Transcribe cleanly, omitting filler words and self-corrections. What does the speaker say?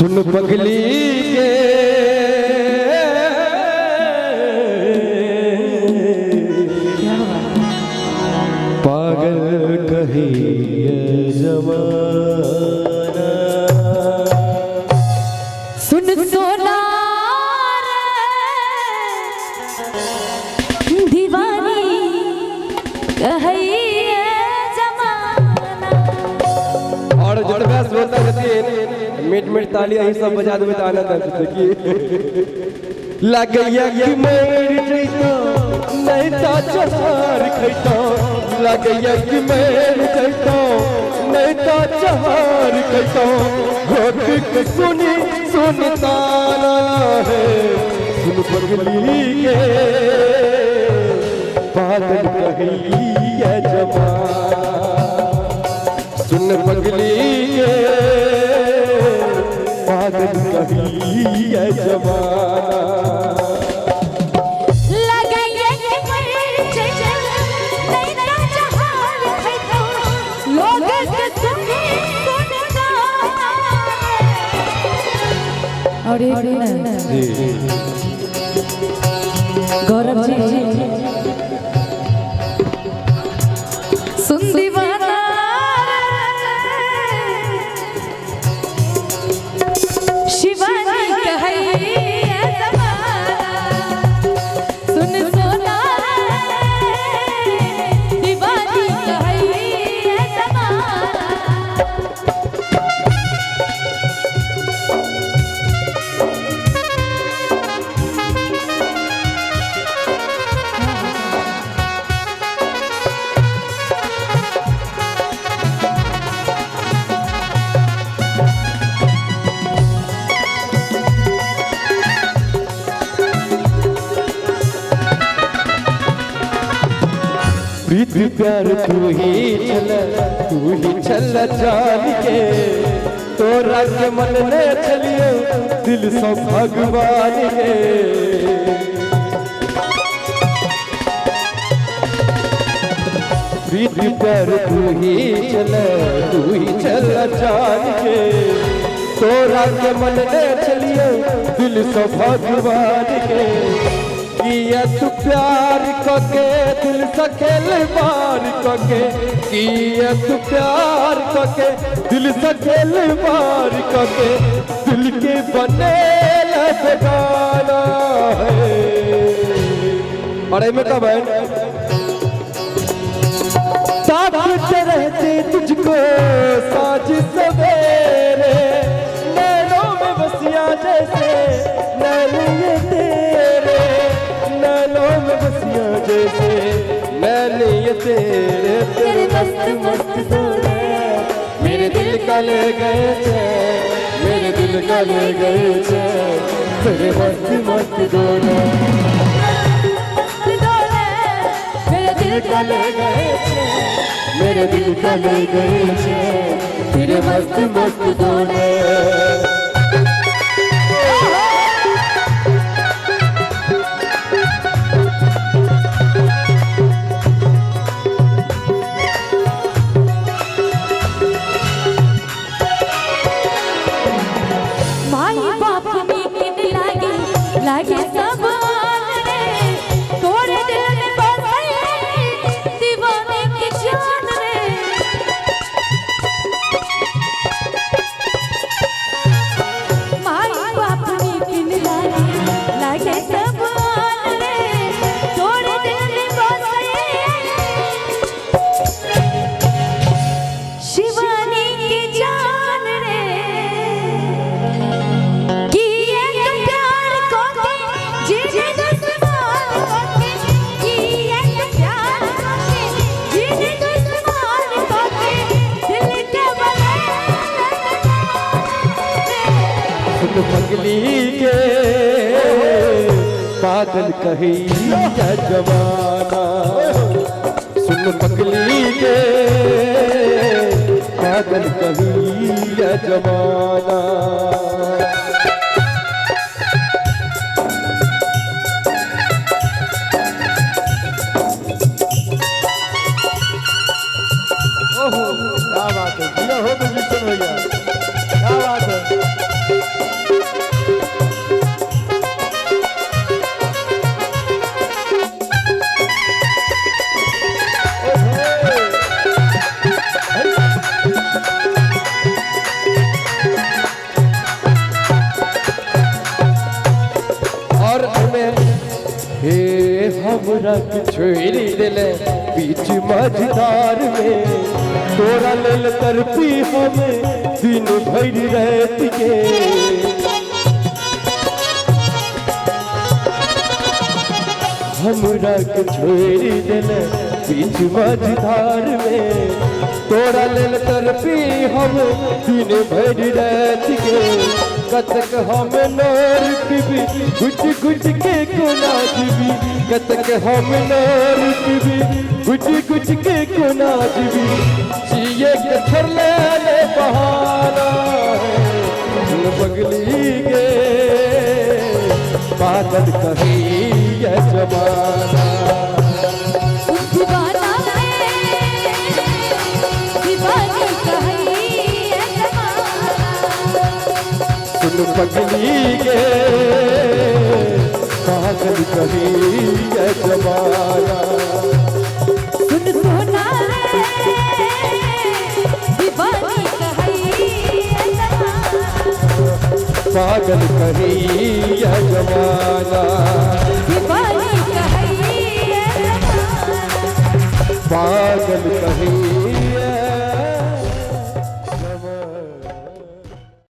सुन पगली के पागल कहिए जमाना। सुन सोना दीवानी कहिए जमाना। और जतबा श्रोता छथिन मिट मिट ताली अहीं सब बजा देबै तऽ आनंद आबि जेतै। की लगैया कि मरि जैतो नहीं तऽ चहार खैतो, लगैया कि मरि जैतो नहीं तऽ चहार खैतो, होठ के सुनी सुन ताना है, सुन पगली के पागल कहिए जमाना, सुन पगली के पागल कहिए जमाना। लगैया कि मर जैतो नहीं तऽ जहार खैतो, लोग के सुनी सुन ताना। और एक मिनट गौरव जी, सुन दीवाना शिवानी कहिए जमाना, सुन सोना दीवानी कहिए जमाना। प्रीत प्यार तू ही चल, तू ही चल जान के, तोरा के मन ने चलियो दिल सो भगवान के। प्रीत प्यार तू ही चल, तू ही चल जान के, तोरा के मन ने चलियो दिल सो भगवान के। किया तू प्यार कके दिल सकेल बार कके, किया तू प्यार कके दिल सकेल बार कके, दिल के बने बेगाना है। और एमे कब है ताकते रहते तुझको साँझ सवेरे, नैनों में बसिया जैसे नैन ये तेरे, नैनों में बसिया जैसे नैन ये तेरे, तेरे मस्त मस्त सोने मेरे दिल का ले गए चैन, मेरे दिल का ले गए चैन, तेरे मस्त मस्त गोरे मस्त डोले मेरे दिल का ले गए चैन, मेरे दिल का ले गए चैन, तेरे मस्त मस्त गोरे। माई बाप नीक लागे लागे सब रे, तोरे दिल में बसल दीवाने की जान रे। माई बाप नीक लागे लागे सब रे, तोरे दिल में बसल शिवानी की जान रे। किए तो प्यार को के जीने दुश्मन को के, किए तो प्यार को के जीने दुश्मन को के, दिल के बने सुन पगली के पागल कहिए जमाना, सुन पगली के पागल कहिए जमाना। ओहो क्या बात है, जिया हो तो भैया, क्या बात है। हमरा के छोड़ि देले बीच मझधार में, तोरा लेल तड़पी हम दिन भरि राति के। हमरा के छोड़ि देले बीच मझधार में, तोरा लेल तड़पी हम दिन भरि राति के। कतक हम नोर पीबी घुट घुट के कोना जीबी, कतक हम नोर पीबी घुट घुट के कोना जीबी। जिए के छोड़ले ले बहाना है बगली गे, पागल कही ये जमाना। दीवाना रे दीवानी कही ये जमाना। सुन पगली गे पागल कही ये जमाना। सुन सोना रे दीवानी कही ये जमाना। पागल कही ये जमाना। दीवानी कही ये जमाना। पागल कही